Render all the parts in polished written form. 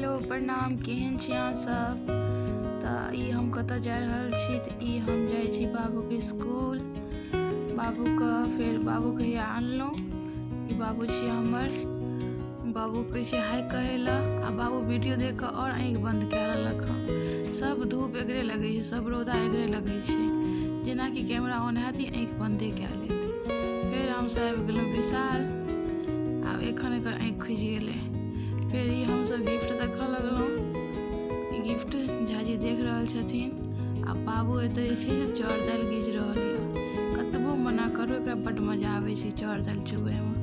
Hello प्रणाम, केहन छी अहाँ सब? तऽ ई हम कतऽ जा रहल छी? तऽ ई हम जाइ छी बाबूके स्कूल। बाबूके फेर बाबूके हैया आनलहुँ। ई बाबू छी हमर। बाबू कहै छै हाय कहै लए, आ बाबू वीडियो देख कऽ आओर आँखि बन्द कए लेलक हँ। सब धूप एकरे लगै छै, सब रौदा एकरे लगै छै। जेनाकि कैमरा ऑन हैत, ई आँखि बन्दे कए लेत। फेर हमसब आबि गेलहुँ विशाल। आब एखन एकर आँखि खुजि गेलै। फेर ई हमसब गिफ्ट देखऽ लगलहुँ। ई गिफ्ट झाजी देख रहल छथिन, आ बाबू एतऽ जे छै से चाउर दालि गीज रहल यऽ। कतबो मना करू, एकरा बड्ड मजा आबै छै चाउर दालि चुबैमे।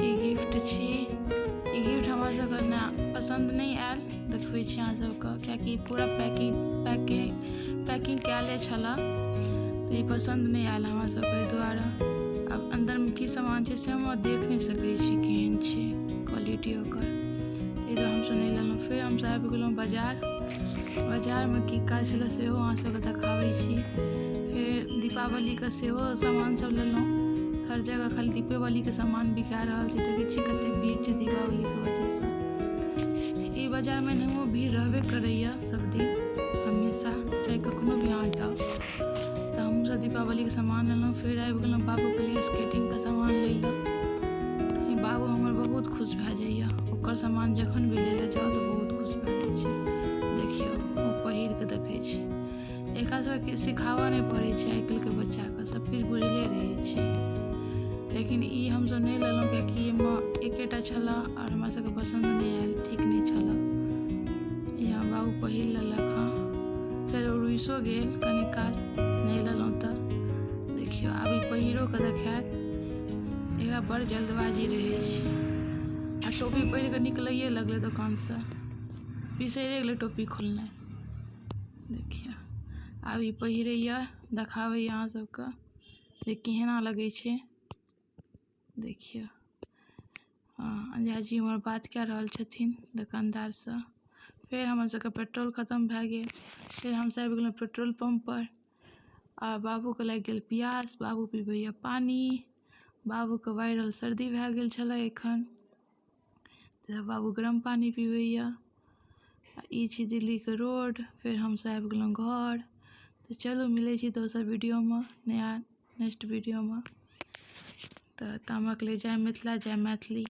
ई गिफ्ट छी। ई गिफ्ट हमरा सबके ने पसन्द नहि आयल, देखबै छी अहाँ सबके, कियाकि पूरा पैकिंग पैकिंग पैकिंग कएले छलए, तऽ ई पसन्द नहि आयल हमरा सबके एहि दुआरे। आब अन्दरमे की सामान छै से हम देख नहि सकै छी, केहन छै क्वालिटी ओकर, ताहि दुआरे हमसब नहि लेलहुँ। फेर हमसब आबि गेलहुँ बाजार। बाजारमे की काज छलै, सेहो अहाँ सबके देखाबै छी। फेर दीपावलीके सेहो सामान सब लेलहुँ। हर जगह खाली दीपेवलीके सामान बिका रहल छै। देखै छी कते भीड़ छै दीपावलीके वजहसँ। ई बाजारमे एनाहियो भीड़ रहबे करैए सब दिन हमेशा, चाहे कखनो भी अहाँ जाउ। तऽ हमहूँसब दीपावलीके सामान लेलहुँ। फेर आबि गेलहुँ बाबूके लिए स्केटिंगके सामान लै लए। बाबू हमर बहुत खुश भए जाइए, ओकर सामान जखन भी लै लए जाउ तऽ बहुत खुश भए जाइ छै। देखियौ, ओ पहिर कऽ देखै छै। एकरा सबके सिखाबऽ नहि पड़ै छै, आइ काल्हिके बच्चाके सबकिछु बुझले रहै छै। लेकिन ई हमसब नहि लेलहुँ, कियाकि एहिमे एकेटा छलए आओर हमरा सबके पसन्द नहि आयल, ठीक नहि छलए। यहाँ बाबू पहिर लेलक हँ। फेर ओ रुइसो गेल कनी काल, नहि लेलहुँ तऽ। देखियौ, आब ई पहिरो कऽ देखायत। एकरा बड़ जल्दबाजी रहै छै, आ टोपी पहिर कऽ निकलैए लगलै दोकानसँ, बिसैरे गेलै टोपी खोलनाइ। देखियौ, आब ई पहिरैए, देखाबैए अहाँ सबके जे केहना लगै छै। देखियौ, हँ, झाजी हमर बात कए रहल छथिन दोकानदारसँ। फेर हमर सबके पेट्रोल खतम भए गेल। फेर हमसब आबि गेलहुँ पेट्रोल पम्पपर, आ बाबूके लागि गेल पियास। बाबू पीबैए पानि। बाबूके वायरल सर्दी भए गेल छलै एखन, तऽ बाबू गरम पानि पीबैए। आ ई छी दिल्लीके रोड। फेर हमसब आबि गेलहुँ घर। तऽ चलू, मिलै छी दोसर वीडियोमे, नया नेक्स्ट वीडियोमे। तऽ तामक ले जय मिथिला, जय मैथिली।